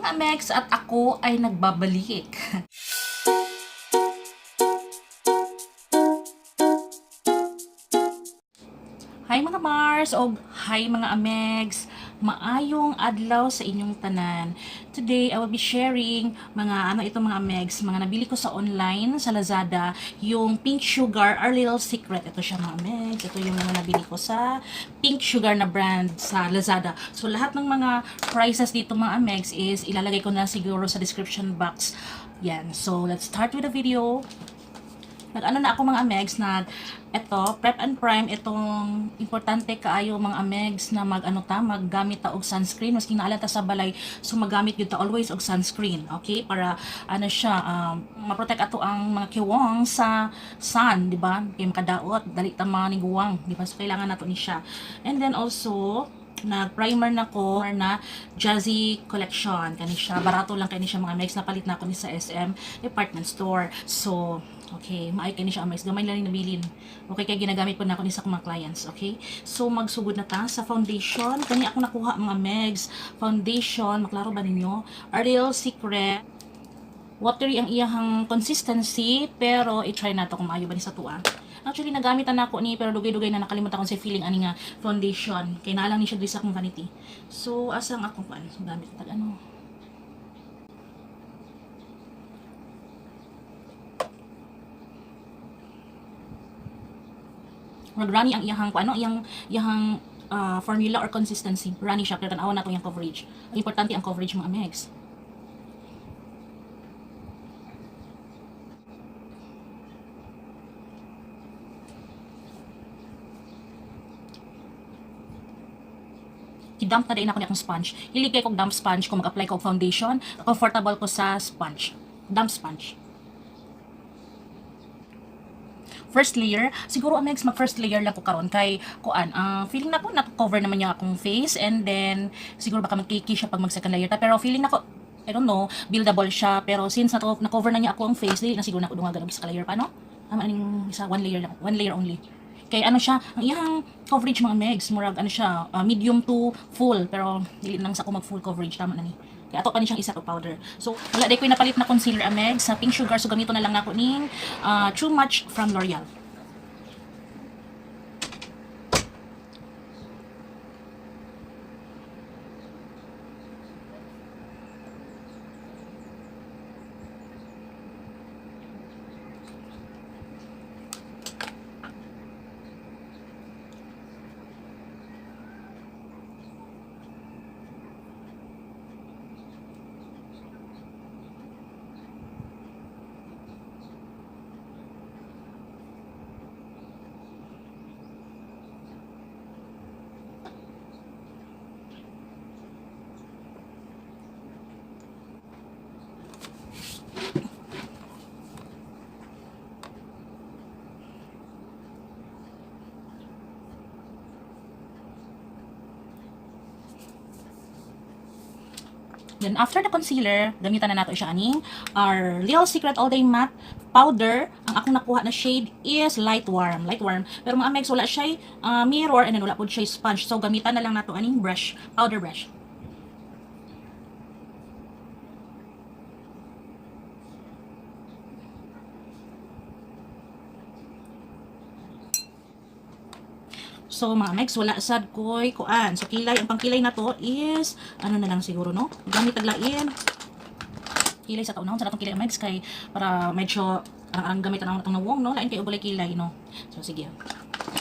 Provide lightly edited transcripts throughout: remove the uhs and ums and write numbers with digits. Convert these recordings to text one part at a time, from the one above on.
Mga Amex, at ako ay nagbabalik. Hi mga Mars o hi mga Amegs. Maayong adlaw sa inyong tanan. Today I will be sharing mga ano ito, mga Amegs, mga nabili ko sa online sa Lazada, yung Pink Sugar, Our Little Secret. Ito siya, mga Amegs. Ito yung mga nabili ko sa Pink Sugar na brand sa Lazada. So lahat ng mga prices dito, mga Amegs, is ilalagay ko na siguro sa description box. Yan. So let's start with the video. Nag-ano na ako, mga Amegs, na ito, prep and prime. Itong importante kaayo, mga Amegs, na mag-ano ta, maggamit ta og sunscreen maski naa lang ta sa balay. So magamit gyud ta always og sunscreen, okay, para ano siya, maprotect ato ang mga kiwong sa sun, di ba? Kay makadaot dali ta maniguwang, di ba? So kailangan nato ni siya. And then also nag-primer na ko na Jazzy Collection. Kani siya, barato lang kani siya, mga Amex. Napalit na ako ni sa SM department store. So, okay, maay kani siya, Amex. Gamay lang nabilin. Okay, kaya ginagamit po na ako ni sa akong mga clients, okay? So, magsugod na ta sa foundation. Kani ako nakuha, mga Megs. Foundation, maklaro ba ninyo? Ariel Secret. Watery ang iyahang consistency, pero i-try na to kung maayo ba ni sa tuwa. Actually, nagamit na ako ni, pero dugay-dugay na nakalimutan ko sa feeling ani nga foundation. Kay naa lang ni siya diri sa akong vanity. So, asang akong kuan? So, gamit tag ano. Murag runny ang iyahang kuan, ano, iyang formula or consistency. Runny siya, pero tan-awan nato iyang coverage. Ang importante ang coverage, mga Amex. I-damp na din ako ni akong sponge. Hilig kay kog damp sponge kung mag-apply ko og foundation. Comfortable ko sa sponge. Damp sponge. First layer, siguro, Amex, mag first layer lang ko karon kay kuan, ang feeling na ko na-cover naman niya akong face and then siguro baka mag-cakey siya pag mag second layer ta, pero feeling nako, I don't know, buildable siya, pero since na na-cover na niya ako ang face, dili na siguro na ako dungagan og isa ka layer pa, no? Tama aning isa, one layer lang, one layer only. Kay ano siya, ang iyang coverage, mga Megs, murag ano siya, medium to full, pero dili lang sa ako mag full coverage, tama na ni. Kaya ato pa ni siyang isa ka powder. So, wala day ko napalit na concealer, Amegs, sa Pink Sugar, so gamito na lang nako ning Too Much from L'Oreal. Then after the concealer, gamitan na nato siya aning our Little Secret All Day Matte Powder. Ang akong nakuha na shade is Light Warm. Light Warm. Pero mga Amex, wala siya mirror and then wala po siya sponge. So gamitan na lang nato aning brush, powder brush. So mga Amex, wala sad koy kuan. So kilay, ang pangkilay na to is ano na lang siguro, no? Gamit taglain. Kilay sa taunahon sa natong kilay, Amex, kay para medyo ang gamit na natong nawong, no? Lain kay ugolay kilay, no? So sige.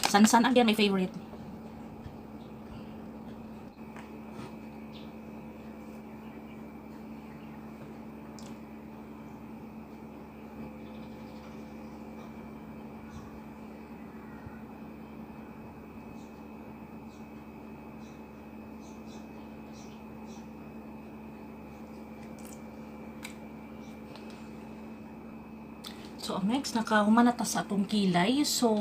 Sansan again, my favorite. So, next, nakahuman na ta sa atong kilay. So,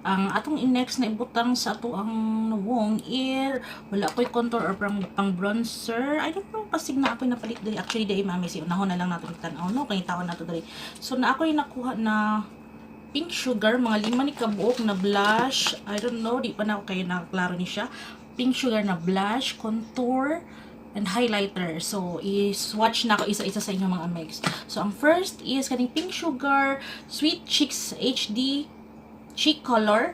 ang atong next na ibutang sa ato ang nawong is wala ko'y contour or pang bronzer. I don't know, pasig na ako'y napalit diri. Actually, diri, mami, si unahon na lang nato tan-aw, no? Kay taon nato diri. So, na ako'y nakuha na Pink Sugar, mga lima ni kabuok na blush. I don't know, di pa na ako kayo nakaklaro ni siya. Pink Sugar na blush, contour, and highlighter. So, i-swatch na ako isa-isa sa inyo, mga amegs. So, ang first is kaning Pink Sugar Sweet Cheeks HD Cheek Color.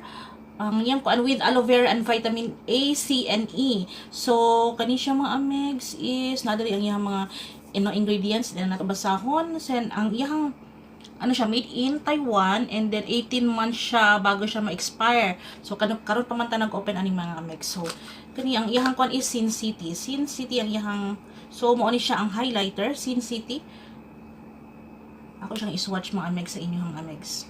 Ang iyang kuan with aloe vera and vitamin A, C, and E. So, kani siya, mga amegs, is naa diri ang iyang mga ingredients na nato basahon. Sen, ang iyang ano siya, made in Taiwan and then 18 months siya bago siya ma-expire. So, karon pa man ta nag-open ani, mga amegs. So, kani ang iyang kuan is Sin City. Sin City ang iyang, so mao ni siya ang highlighter, Sin City. Ako siyang i-swatch, mga amegs, sa inyong amegs.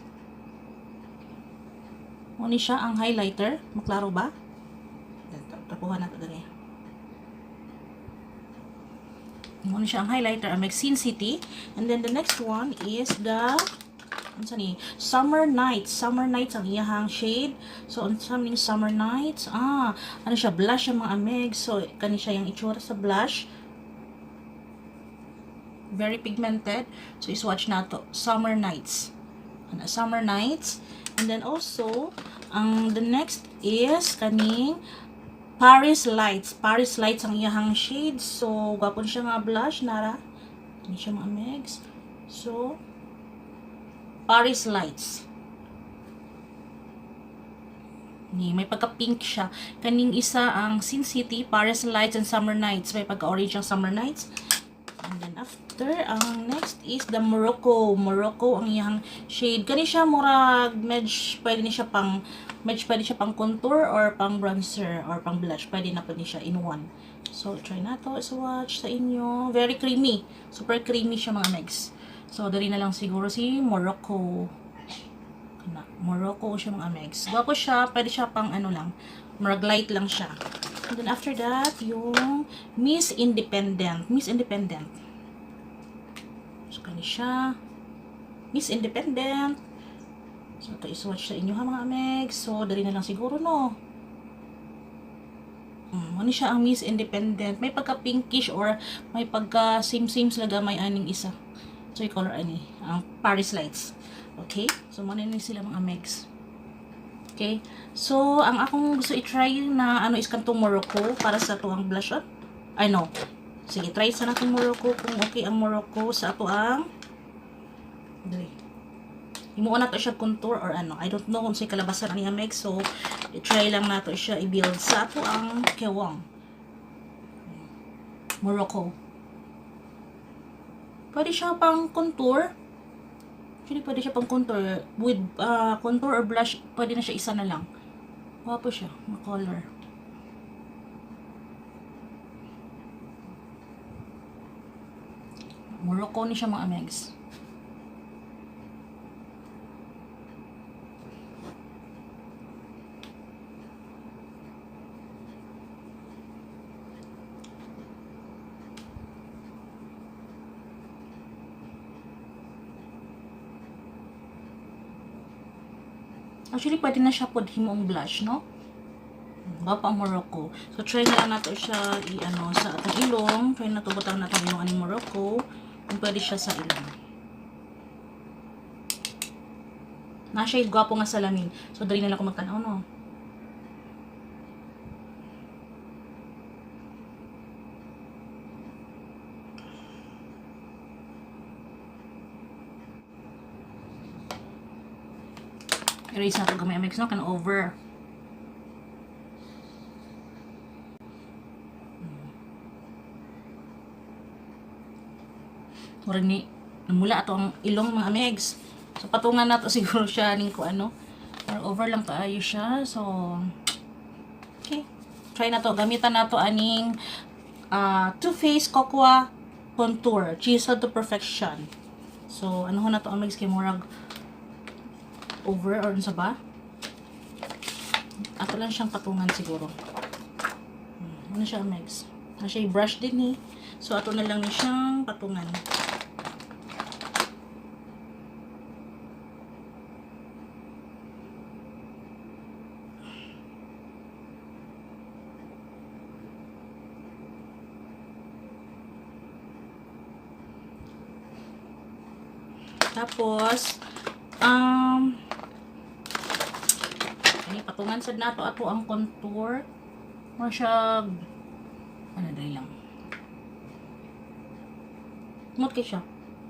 Mao ni siya ang highlighter. Maklaro ba? Tapuhan nato dali. Mao ni siya ang highlighter, ang Sin City. And then the next one is the unsa ni? Summer Nights. Summer Nights ang iyahang shade. So unsa ning Summer Nights? Ah, ano siya, blush siya, mga ameg. So kani siya yung itsura sa blush. Very pigmented. So i-swatch nato. Summer Nights. Ano, Summer Nights. And then also, ang the next is kaning Paris Lights. Paris Lights ang iyahang shade. So, gwapo siya nga blush, nara. Hindi siya, mga megs. So, Paris Lights. Ni, may pagka-pink siya. Kaning isa ang Sin City, Paris Lights and Summer Nights. May pagka-orange ang Summer Nights. And then after, ang next is the Morocco. Morocco ang iyang shade. Kani siya murag medj pwede siya pang contour or pang bronzer or pang blush. Pwede na pwede siya in one. So try na to swatch sa inyo. Very creamy. Super creamy siya, mga megs. So dali na lang siguro si Morocco. Kana, Morocco siya, mga megs. Gwapo siya, pwede siya pang ano lang. Murag light lang siya. And then after that, yung Miss Independent. Miss Independent. So, kani siya. Miss Independent. So, ito i-swatch sa inyo ha, mga amegs. So, dali na lang siguro, no? Ano siya ang Miss Independent. May pagka-pinkish or may pagka same-same sila gamay aning isa. So, i-color ani. Ang Paris Lights. Okay? So, mao ni sila, mga amegs. Okay? So, ang akong gusto i-try na ano is kantong Morocco para sa atuang blush on. I know. Sige, try sa natin Morocco kung okay ang Morocco sa ato ang dali. Himuon nato siya contour or ano. I don't know kung say kalabasan ani meg. So, i-try lang nato siya i-build sa ato ang kewang. Morocco. Pwede siya pang contour. Actually, pwede siya pang contour. With contour or blush, pwede na siya isa na lang. Gwapo siya, ma color. Morocco ni siya, mga amegs. Actually, pwede na siya pod himong blush, no? Gwapo ang Morocco. So, try na lang nato siya i-ano sa atong ilong. Try na to butang nato ilong aning Morocco. Kung pwede siya sa ilong. Na siya gwapo nga salamin. So, dali na lang ko magtanaw, no? Erase na ito gamay, mix, no? Can over. Murag ni namula ato ang ilong, mga megs. So patungan nato siguro siya ning ko ano. Or over lang kaayo siya. So okay. Try na to. Gamitan nato aning Too Faced Cocoa Contour. Chisel to Perfection. So ano ho na to ang megs kay murag over or unsa ba? Ato lang siyang patungan siguro. Ano siya, Megs? Na siya brush din eh. So ato na lang ni siyang patungan. Tapos, ani patungan sad nato ato ang contour. Mo siya ano, dali lang. Mot kay siya.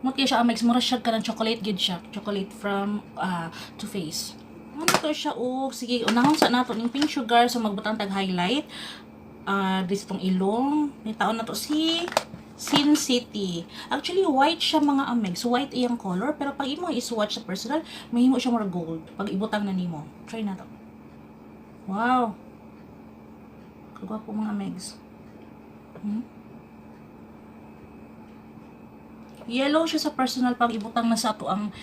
Mot kay siya, Amex. Mura siya kanang chocolate gid siya. Chocolate from Too Faced. Ano to siya? Oh, sige, unahon sa nato ning Pink Sugar. So, magbutang tag highlight. This itong ilong. May taon na to si Sin City. Actually, white siya, mga ameg. So, white iyang color. Pero pag imo i-swatch sa personal, mahimo siya more gold. Pag ibutang na nimo. Try na to. Wow! Kagwapo, mga amegs. Yellow siya sa personal pag ibutang na sa ato ang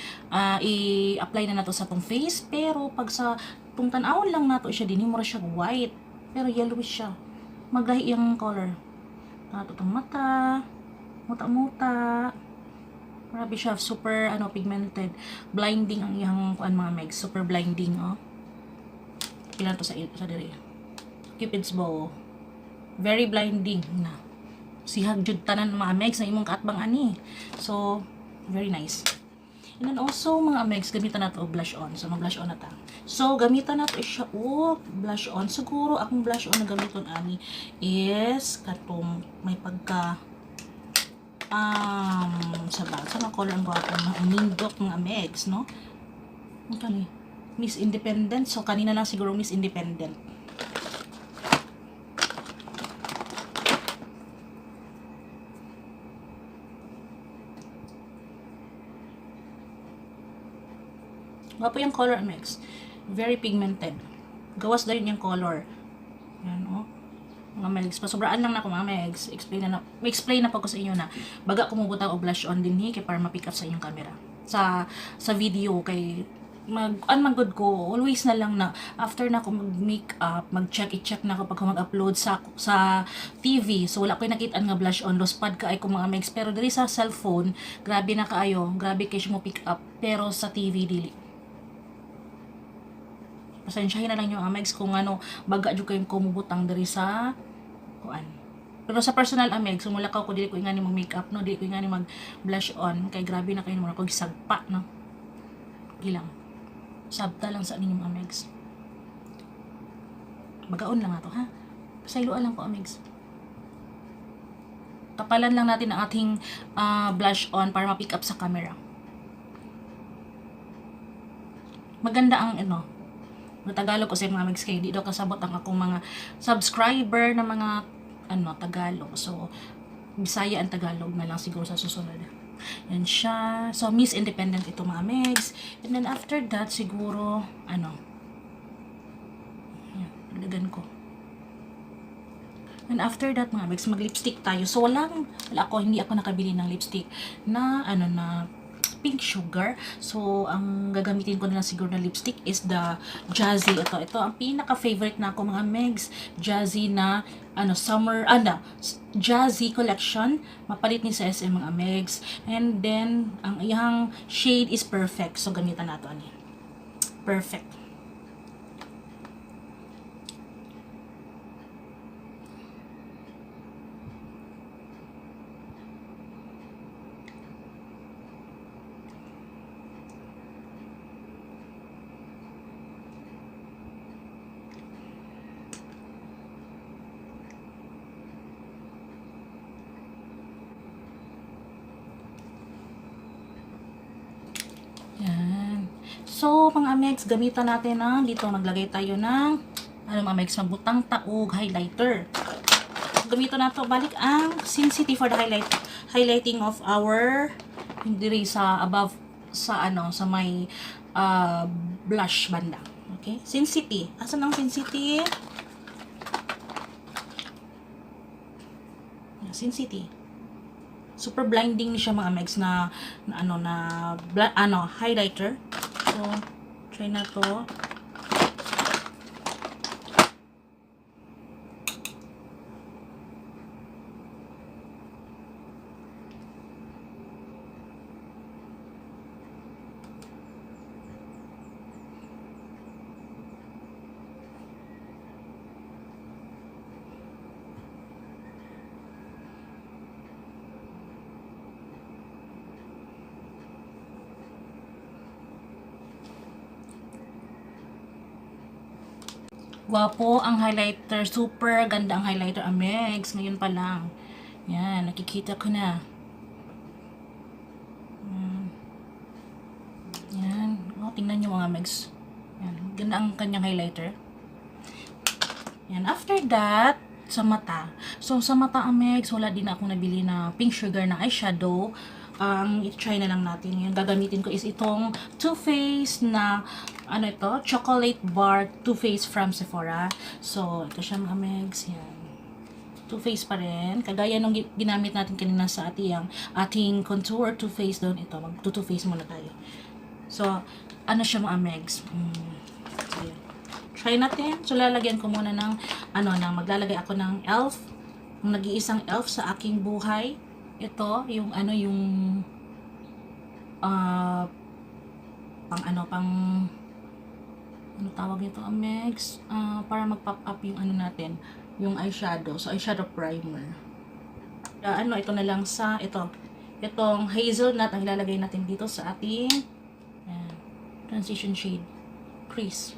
i-apply na nato sa atong face. Pero pag sa tung tan-awon lang nato siya dinhi, mura siya white. Pero yellowish siya. Maglahi yung color. Nato tong mata. Muta-muta. Grabe siya, super ano, pigmented. Blinding ang iyang kuan, mga megs, super blinding, oh. Pila to sa diri. Cupid's bow. Very blinding na. Sihag jud tanan, mga megs, na imong kaatbang ani. So, very nice. And then also, mga megs, gamitan nato og blush on. So, mag-blush on na ta. So, gamitan nato siya og blush on. Siguro, akong blush on na gamiton ani is katong may pagka sa ba sa mga color ang gwapo mga nindot, mga megs, no? Ang kani Miss Independent. So kanina lang siguro, Miss Independent. Gwapo yung color, mix. Very pigmented. Gawas din yung color. Yan, oh. Mga megs. Pasobraan lang na ako, mga megs. Explain na po ko sa inyo na baga kumubutang og blush on din hi kay para ma-pick up sa inyong camera. Sa video kay mag an man good ko always na lang na after na ako mag makeup, mag-check, i-check na ako pag mag-upload sa TV. So wala ko nakita nga blush on, lost pad kaayo ko, mga megs. Pero diri sa cellphone, grabe na kaayo, grabe kay siya mo pick up, pero sa TV dili. Pasensyahin na lang yung amegs kung ano, baga jud kayong kumubutang diri sa kuan. Pero sa personal, ameg, sumula ko, dili ko ingani mag makeup, no, dili ko ingani mag blush on kay grabe na kayo mo ko gisagpa, no. Gilang sabta lang sa ninyong amegs. Bagaon lang ato, ha. Pasayloan lang po, amegs. Kapalan lang natin ang ating blush on para ma-pick up sa camera. Maganda ang ano, Tagalog ko sa mga megs kay di daw kasabot ang akong mga subscriber na mga ano, Tagalog. So Bisaya ang Tagalog na lang siguro sa susunod. Yan siya. So Miss Independent ito, mga megs. And then after that siguro ano, yan, dagdagan ko. And after that, mga megs, mag-lipstick tayo. So wala ako, hindi ako nakabili ng lipstick na ano, na Pink Sugar. So, ang gagamitin ko na lang siguro na lipstick is the Jazzy. Ito, ito ang pinaka-favorite na ako, mga megs. Jazzy na, ano, summer, ano, Jazzy collection. Mapalit ni sa SM, mga megs. And then, ang iyang shade is Perfect. So, gamitan nato ani. Perfect. Yan. So, mga amex, gamitan natin ng, dito maglagay tayo ng, ano, mga amex, magbutang taog highlighter. Gamiton nato balik ang Sin City for the highlighting of our hindi sa above sa ano, sa may blush banda. Okay? Sin City. Asan ang Sin City? Sin City. Super blinding ni siya, mga megs, na ano na ano, highlighter. So try na to. Gwapo ang highlighter. Super ganda ang highlighter, Amex. Ngayon pa lang. Yan, nakikita ko na. Tingnan nyo, mga megs. Yan. Ganda ang kanyang highlighter. Yan. After that, sa mata. So, sa mata, amegs, wala din akong nabili na Pink Sugar na eyeshadow. Ang i-try na lang natin. Yung gagamitin ko is itong Too Faced na, ano ito? Chocolate Bar Too Faced from Sephora. So, ito siya, mga megs. Yan. Too Faced pa rin. Kagaya nung ginamit natin kanina sa ating contour Too Faced doon. Ito, mag Too Faced muna tayo. So, ano siya, mga megs? So, yan. Try natin. So, lalagyan ko muna ng, ano, ng, maglalagay ako ng Elf. Ang nag-iisang Elf sa aking buhay. Ito, yung ano, yung, pang ano, pang, ano tawag nito, Amex? Para mag-pop up yung ano natin, yung eyeshadow. So, eyeshadow primer. Ano, ito na lang sa, ito, itong hazelnut ang ilalagay natin dito sa ating, ayan, transition shade, crease.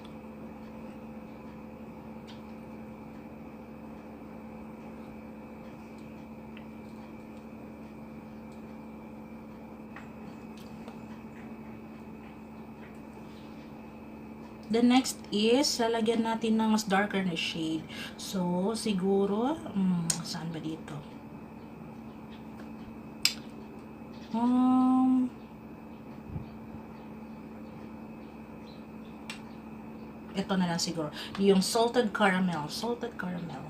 The next is, lalagyan natin ng mas darker na shade. So, siguro, saan ba dito? Ito na lang siguro. Yung salted caramel. Salted caramel.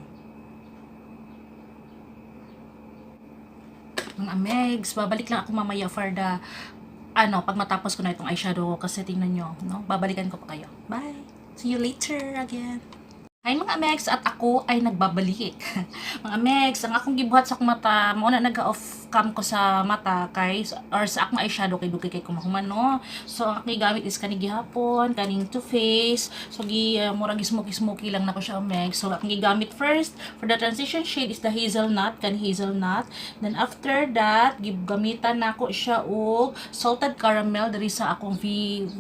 Mga megs, babalik lang ako mamaya for the ano, pag matapos ko na itong eyeshadow ko kasi tingnan nyo, no? Babalikan ko pa kayo. Bye! See you later again. Hi, mga Megs, at ako ay nagbabalik. Mga Megs, ang akong gibuhat sa akong mata, mao na nag-off cam ko sa mata kay or sa akong eyeshadow kay dugay kay kumahuman, no. So ang akong gigamit is kani gihapon, kaning Too Faced. So gi murag smoky smoky lang nako siya, Megs. So akong gigamit first for the transition shade is the hazelnut, kani hazelnut. Then after that, gamitan nako siya og salted caramel diri sa akong V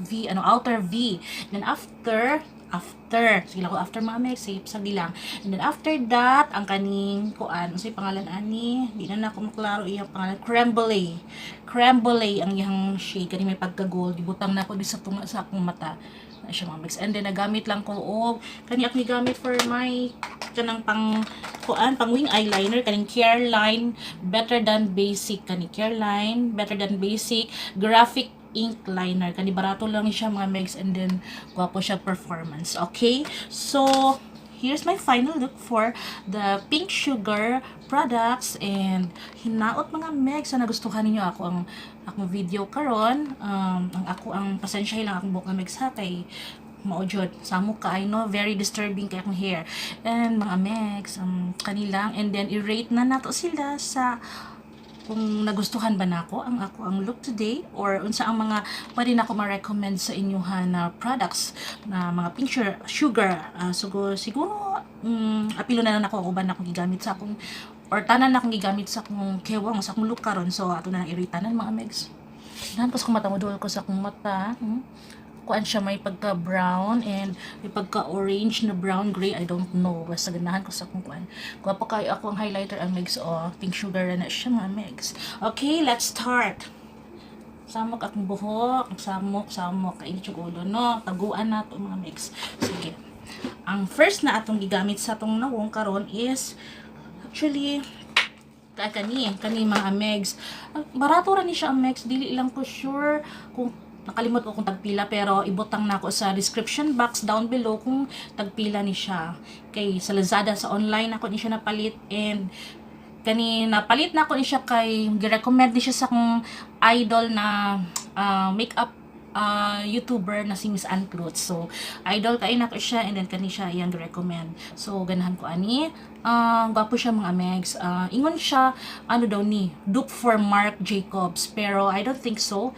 V ano, outer V. Then after after. Sige lang ko after, mga meg, safe sa gilang. And then after that, ang kaning kuan, unsay pangalan ani? Di na nako maklaro iyang pangalan. Creme brulee. Creme brulee ang iyang shade kani may pagka-gold. Gibutang nako di sa tunga sa akong mata. Na siya, mga megs. And then nagamit lang ko og kani akong gigamit for my kanang pang kuan, pang wing eyeliner, kaning Careline Better Than Basic, kani Careline Better Than Basic Graphic ink liner. Kani barato lang siya, mga megs, and then gwapo siya performance. Okay, so here's my final look for the Pink Sugar products and hinaot, mga megs, na nagustuhan ninyo ako ang akong video karon. Ang ako ang pasensya lang akong buhok, megs, ha, kay mao jud samok kaayo, no? Very disturbing kay akong hair. And mga megs, kanilang and then i-rate na nato sila sa kung nagustuhan ba nako ang ako ang look today or unsa ang mga pwede nako ma-recommend sa inyuhan na products na mga Pink Sugar. Siguro apilo na lang nako ang uban akong gigamit sa akong or tanan na akong gigamit sa akong kewang, sa akong look karon. So ato na lang i-rate tanan, mga megs. Ganahan ko sa akong mata, modol ko sa akong mata. Kuan siya, may pagka brown and may pagka orange na brown gray, I don't know, basta ganahan ko sa akong kuan. Gwapo kayo ako ang highlighter ang megs. Oh, Pink Sugar na siya, mga megs. Okay, let's start. Samok akong buhok, samok samok kainit yung ulo, no? Taguan na to, mga megs. Sige, ang first na atong gigamit sa atong nawong karon is actually kani kani, mga megs. Barato ra ni siya ang megs. Dili lang ko sure kung nakalimot ko kung tagpila, pero ibutang na ako sa description box down below kung tagpila ni siya. Kay sa Lazada, sa online ako ni siya napalit and kani napalit na ako ni siya kay gi-recommend ni siya sa akong idol na makeup YouTuber na si Miss Ann Cruz. So, idol kay nako siya and then kani siya iyang recommend. So, ganahan ko ani. Gwapo siya, mga megs. Ingon siya, ano daw ni, dupe for Marc Jacobs. Pero, I don't think so.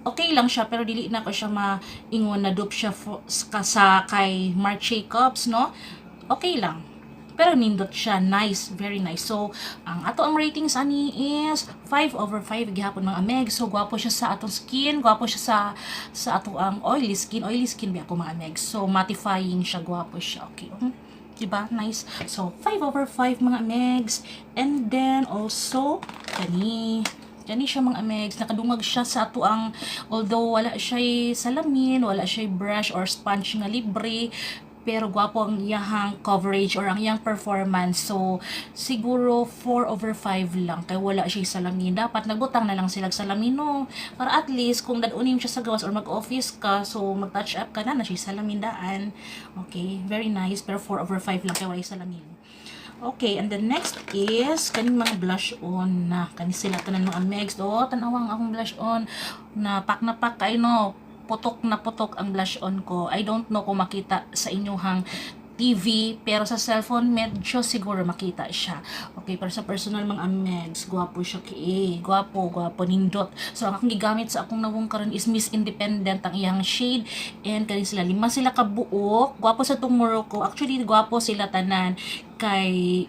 Okay lang siya pero dili na ko siya maingon na dupe siya sa kay Marc Jacobs, no? Okay lang. Pero nindot siya. Nice. Very nice. So, ang ato ang ratings ani is 5 over 5 gihapon, mga meg. So, gwapo siya sa atong skin. Gwapo siya sa ato ang oily skin. Oily skin ba ako, mga meg. So, mattifying siya. Gwapo siya. Okay. Diba? Nice. So, 5 over 5, mga megs. And then, also, kani. Kani siya, mga amegs, nakadungag siya sa ato ang, although wala siya salamin, wala siya brush or sponge nga libre, pero gwapo ang iyahang coverage or ang iyang performance. So, siguro 4 over 5 lang kay wala siya salamin. Dapat nagbutang na lang sila salamin, no? Para at least kung dad-unin siya sa gawas or mag-office ka, so mag-touch up ka na na siya salamin daan. Okay, very nice. Pero 4 over 5 lang kay wala salamin. Okay, and the next is kaning mga blush on na kani sila tanan, mga megs. Oh, tan-awang akong blush on na pak na pak kay, no? Putok na putok ang blush on ko. I don't know kung makita sa inyong TV, pero sa cellphone medyo siguro makita siya. Okay, pero sa personal, mga megs, gwapo siya kay, gwapo, gwapo, nindot. So ang akong gigamit sa akong nawong karon is Miss Independent ang iyang shade and kani sila, lima sila ka buok. Gwapo sa tong Morocco. Actually, gwapo sila tanan kay,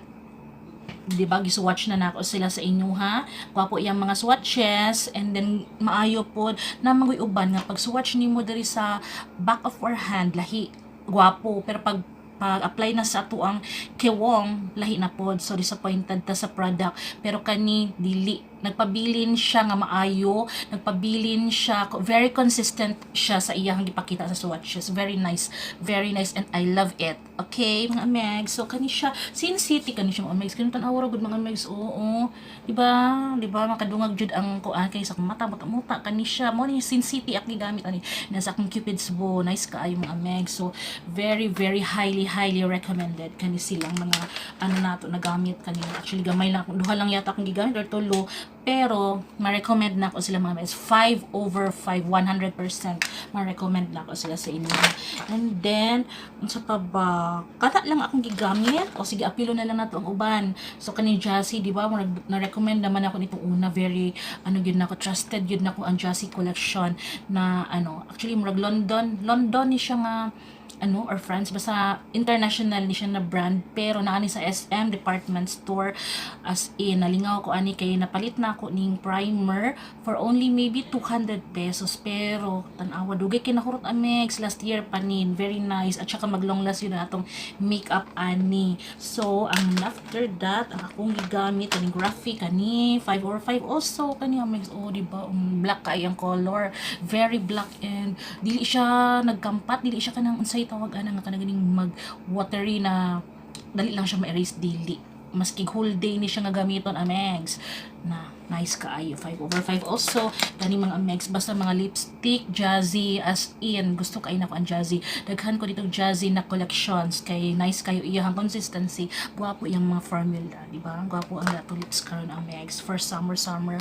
di ba, giswatch na nako sila sa inyo, ha. Gwapo iyang mga swatches and then maayo pod na magoy uban nga pag swatch nimo diri sa back of our hand, lahi gwapo, pero pag apply na sa ato ang kewong, lahi na pod. So disappointed ta sa product, pero kani dili, nagpabilin siya nga maayo, nagpabilin siya, very consistent siya sa iyang gipakita sa swatches. Very nice, very nice, and I love it. Okay, mga megs, so kani siya, Sin City kani siya, mga megs. Kani tan-awa ra gud, mga megs, oo, di ba? Di ba makadungag jud ang kuan kay sa akong mata, muta kani siya. Mo ni Sin City akong gigamit ani nasa akong Cupid's bow. Nice kaayo, mga megs. So very, very highly, highly recommended kani silang mga ano nato nagamit kani. Actually, gamay lang, duha lang yata akong gigamit or tulo, pero ma-recommend na ako sila, mga megs. 5 over 5, 100% ma-recommend na ako sila sa inyo. And then, unsa pa ba? Kana lang akong gigamit. O sige, apilo na lang nato ang uban. So kani Jassy, di ba? Na-recommend naman ako nitong una, very ano gyud nako, trusted gyud nako ang Jassy collection na ano. Actually, murag London, London ni siya nga ano or France, basta international ni siya na brand, pero naa ni sa SM department store. As in, nalingaw ko ani kay napalit na ako ning primer for only maybe 200 pesos, pero tan-awa, dugay kay nahurot, amex, last year pa nin. Very nice at saka mag long last yun na atong makeup ani. So ang after that, ang akong gigamit kaning graphic kani, 5 over 5 also kani, amex. Oh, di ba, black kay ang color, very black, and dili siya nagkampat, dili siya kanang unsay tawag ana nga kanang ganing mag watery na dali lang siya ma-erase. Dili, maski whole day ni siya nga gamiton, amegs, na nice kaayo. 5 over 5 also kani, mga amegs. Basta mga lipstick Jazzy, as in gusto kay nako ang Jazzy. Daghan ko dito Jazzy na collections kay nice kayo iyang consistency, gwapo iyang mga formula, di ba? Gwapo ang ato lips karon, amegs, for summer, summer.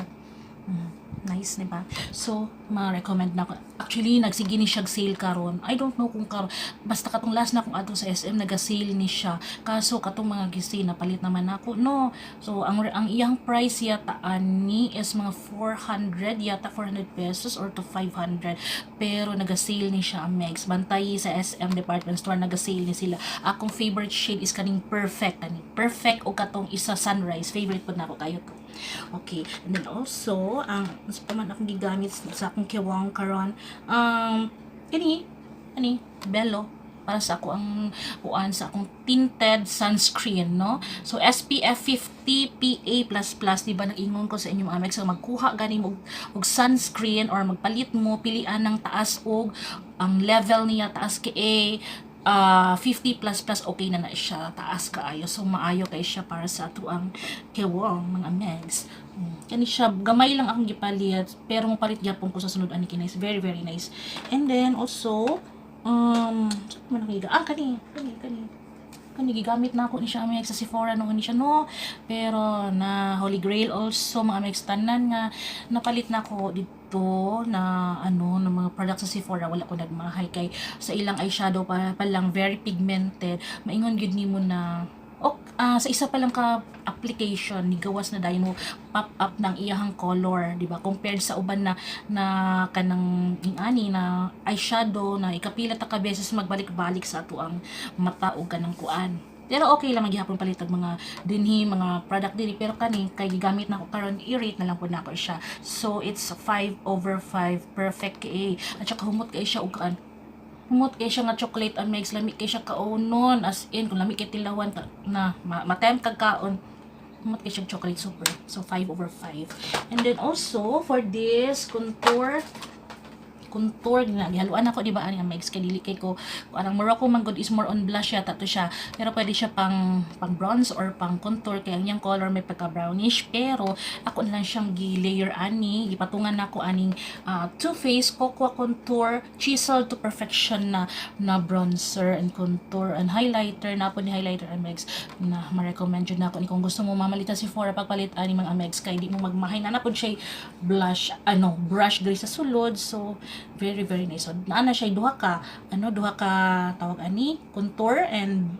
Nice, di ba? So, ma-recommend na ko. Actually, nagsige ni siya sale karon. I don't know kung karon. Basta katong last na kung ato sa SM, naga-sale ni siya. Kaso katong mga gisi napalit naman ako. No. So, ang iyang price yata ani is mga 400 yata, 400 pesos or to 500. Pero naga-sale ni siya, Megs. Bantay sa SM department store, naga-sale ni sila. Akong favorite shade is kaning Perfect. Kaning Perfect o katong isa, Sunrise. Favorite po na ako kayo to. Okay. And then also, ang mas pa man akong gigamit sa akong kewang karon, kini, ani, Belo, para sa ako ang kuan sa akong tinted sunscreen, no? So SPF 50 PA++, di ba nag-ingon ko sa inyo, mga so magkuha gani mo og sunscreen or magpalit mo, pilian ng taas og ang level niya, taas kay 50++, okay na na siya, taas kaayo. So maayo kay siya para sa ato ang kewang, mga megs. Kani siya, gamay lang akong gipalit, pero mopalit gyapon ko sa sunod ani kay nice, very, very nice. And then also, saan man nakita? Ah, kani kani kani kani gigamit na ako ni siya, amex, sa Sephora noon ni siya, no? Pero na Holy Grail also, mga amex, tanan nga napalit na ako dito na ano na mga product sa Sephora, wala ko nagmahay kay sa ilang eyeshadow pa lang, very pigmented. Maingon gyud nimo na ok, sa isa pa lang ka application ni gawas na dayon mo pop up ng iyahang color, di ba? Compared sa uban na na kanang ani na eyeshadow na ikapila ta ka beses magbalik-balik sa ato ang mata o kanang kuan. Pero okay lang maghihapon palit og mga dinhi, mga product dinhi, pero kani kay gigamit na ako karon, i-rate na lang pud nako siya. So it's 5 over 5, perfect kay. At saka humot kay siya og kuan, humot kay siya nga chocolate ang mix, lami kay siya kaonon, as in kung lami kay tilawan ta, na matem kag kaon. Humot kay siya chocolate, super. So 5 over 5. And then also for this contour contour na gihaluan ako, di ba, ani ang Megs, kay dili kay ko anang Morocco man gud is more on blush yata to siya, pero pwede siya pang bronze or pang contour kay ang iyang color may pagka brownish. Pero ako na lang siyang gi-layer ani, gipatungan nako aning Too Faced Cocoa Contour Chisel to Perfection na bronzer and contour and highlighter na po ni highlighter ang Megs na ma-recommend jud nako ni kung gusto mo mamalita si Sephora pagpalit ani, mga Megs, kay di mo magmahay na na pud siya blush, ano, brush diri sa sulod. So very very nice. So naa na siya duha ka, ano, duha ka, tawag ani, contour and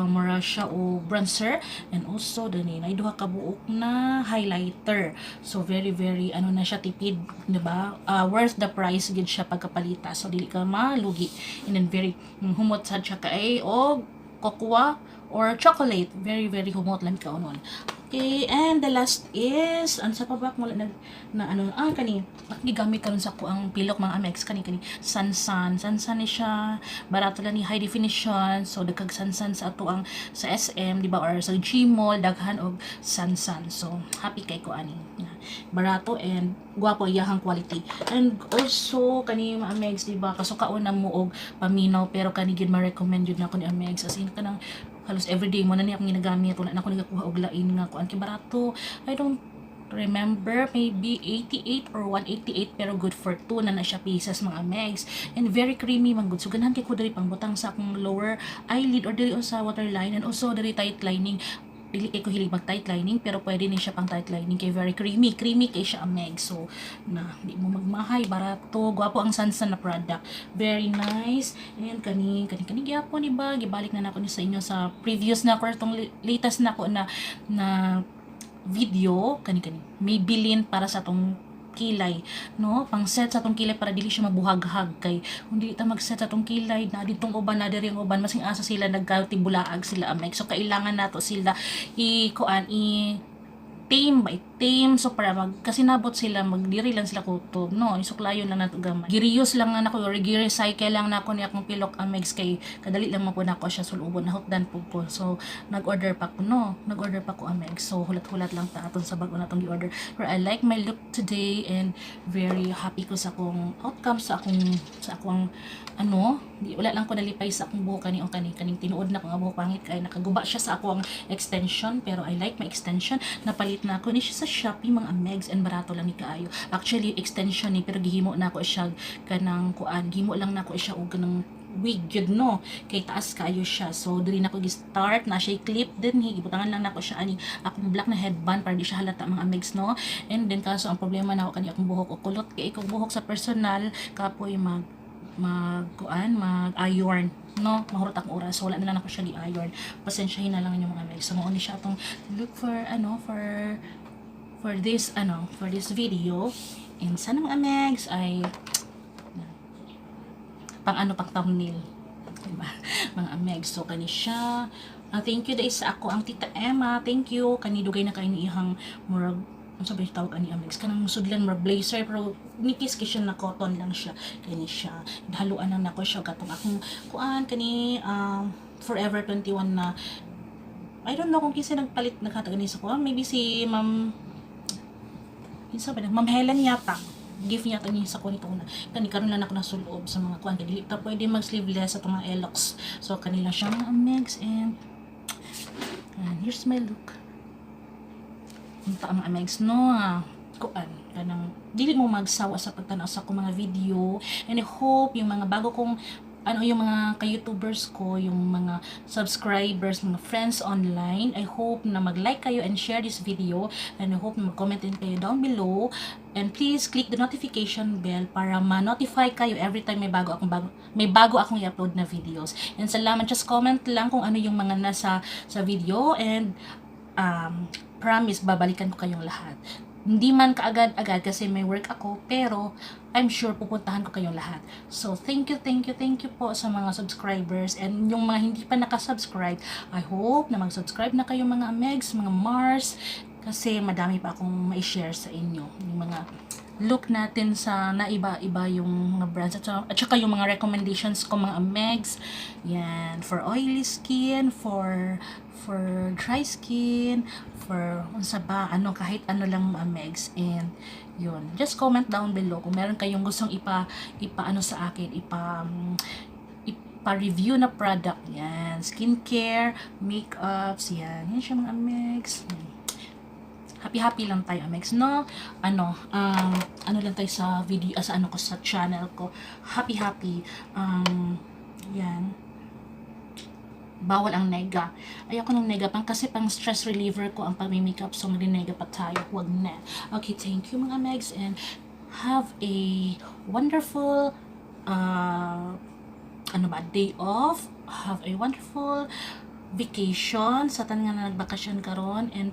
mura siya o bronzer and also dani na duha ka buok na highlighter. So very very ano na siya, tipid, di ba? Worth the price gid siya pagkapalita, so dili ka malugi. And then very humot sad siya kay og cocoa or chocolate. Very very humot lang kaunon. Okay, and the last is, ano sa pa ba, wala nag, na ano, kani, gigamit karon sa akoang pilok, mga amex, kani, sansan, sansan ni siya, barato lang ni, high definition. So dagkag sansan sa ato ang sa SM, di ba, or sa Gmall, daghan og sansan. So happy kay ko ani. Barato and gwapo iyahang quality. And also, kani, mga amex, di ba, kasukaon na mo og paminaw, pero kani gid ma-recommend jud nako ni, amex, as in kanang halos everyday mo na niya akong ginagamit. Wala na ako nagakuha og lain nga kuan kay barato. I don't remember, maybe 88 or 188, pero good for 2 na siya pieces, mga megs, and very creamy man gud. So ganahan kay ko diri pang butang sa akong lower eyelid or diri sa waterline and also diri tight lining. Dili kay ko hilig mag tight lining, pero pwede ni siya pang tight lining kay very creamy creamy kay siya, ameg. So na di mo magmahay, barato, gwapo ang sansan na product, very nice. And kani gyapon, di ba, gibalik na nako ni sa inyo sa previous na ko, tong latest na ko na video, kani Maybelline para sa tong kilay, no, pang set sa tong kilay para dili siya mabuhaghag, kay kung dili ta mag-set sa tong kilay na ditong uban na diri ang uban, masing asa sila nagkatibulaag sila, ameg. So kailangan nato sila i kuan, i tame ba, i-tame, so para mag kasi nabot sila, magdiri lang sila kutob, no? Isuklayon lang nato gamay. Gi-reuse lang na nako or gi-recycle lang nako ni akong pilok, amegs, kay kadali lang man po nako siya sulubon, nahutdan po ko. So nag-order pa ko, no, nag-order pa ko, amegs. So hulat-hulat lang ta aton sa bag-o natong gi-order. Pero I like my look today and very happy ko sa akong outcome, sa akong ano, di, wala lang ko nalipay sa akong buhok kani o kani kaning tinuod na ko nga buhok, pangit kay nakaguba siya sa akong extension, pero I like my extension. Napalit na ako ni siya sa Shopee, mga megs, and barato lang ni kaayo. Actually extension ni, pero gihimo na ako siya kanang kuan, gihimo lang nako siya og kanang wig yun, no, kay taas kaayo siya. So diri na ko gi-start na siya clip din, gibutangan lang nako siya ani akong black na headband para di siya halata, mga megs, no? And then kaso ang problema nako kani akong buhok o kulot kay ikong buhok sa personal, kapoy mag kuan, mag iron, no? Mahurot akong oras, so wala na lang ako siya gi-iron. Pasensyahin na lang inyong mga megs. So mao ni siya atong look for ano, for this ano, for this video. And sana, mga megs, ay pang ano, pang thumbnail, diba, mga amegs? So kani siya. Thank you dahil sa ako ang Tita Emma. Thank you. Kani dugay na kay ni ihang murag, ano ba yung tawag ani, amegs, kanang sudlan, murag blazer pero nipis kay siya na cotton lang siya. Kani siya, haluan lang nako siya katong akong kuan kani, Forever 21 na. I don't know kung kinsa nagpalit, naghatag ani sa kuan. Maybe si Ma'am, kinsa ba na, Ma'am Helen yata, gift niya niya sa kuan ito una. Kani karon lang ako nasulob sa mga kuan kay dili ta pwede mag sleeveless sa mga elox. So kanila siya, mga amegs, and here's my look. Unta, mga amegs, no, kuan kanang dili mo magsawa sa pagtanaw sa akong mga video. And I hope yung mga bago kong ano, yung mga ka-YouTubers ko, yung mga subscribers, mga friends online, I hope na mag-like kayo and share this video. And I hope na mag-comment din kayo down below. And please click the notification bell para ma-notify kayo every time may bago akong i-upload na videos. And salamat, just comment lang kung ano yung mga nasa sa video and promise babalikan ko kayong lahat. Hindi man kaagad-agad kasi may work ako, pero I'm sure pupuntahan ko kayong lahat. So, thank you, thank you, thank you po sa mga subscribers and yung mga hindi pa nakasubscribe, I hope na mag-subscribe na kayo, mga Megs, mga Mars, kasi madami pa akong mai-share sa inyo. Yung mga look natin sa naiba-iba yung mga brands at saka yung mga recommendations ko, mga amegs. Yan, for oily skin, for dry skin, for unsa ba, ano, kahit ano lang, mga amegs. And yun, just comment down below kung meron kayong gustong ipa ano sa akin, ipa-review na product. Yan, skincare, makeups, yan. Yan siya, mga amegs. Yan. Happy happy lang tayo, amegs, no? Ano, ano lang tayo sa video, sa ano ko, sa channel ko. Happy happy. Yan. Bawal ang nega. Ayoko ng nega pang kasi pang stress reliever ko ang pag-makeup, so mag-nega pa tayo. Huwag na. Okay, thank you, mga amegs, and have a wonderful ano ba, day off. Have a wonderful vacation sa tanan nga na nagbakasyon karon and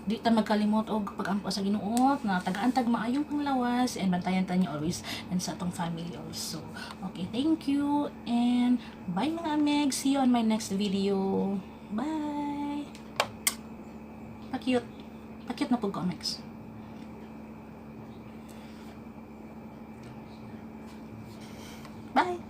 di ta magkalimot og pag-ampo sa Ginoo na tagaan tag maayong panglawas and bantayan ta niyo always and sa atong family also. Okay, thank you and bye, mga ameg. See you on my next video. Bye. Pa-cute. Pa-cute na pud ko, amegs. Bye.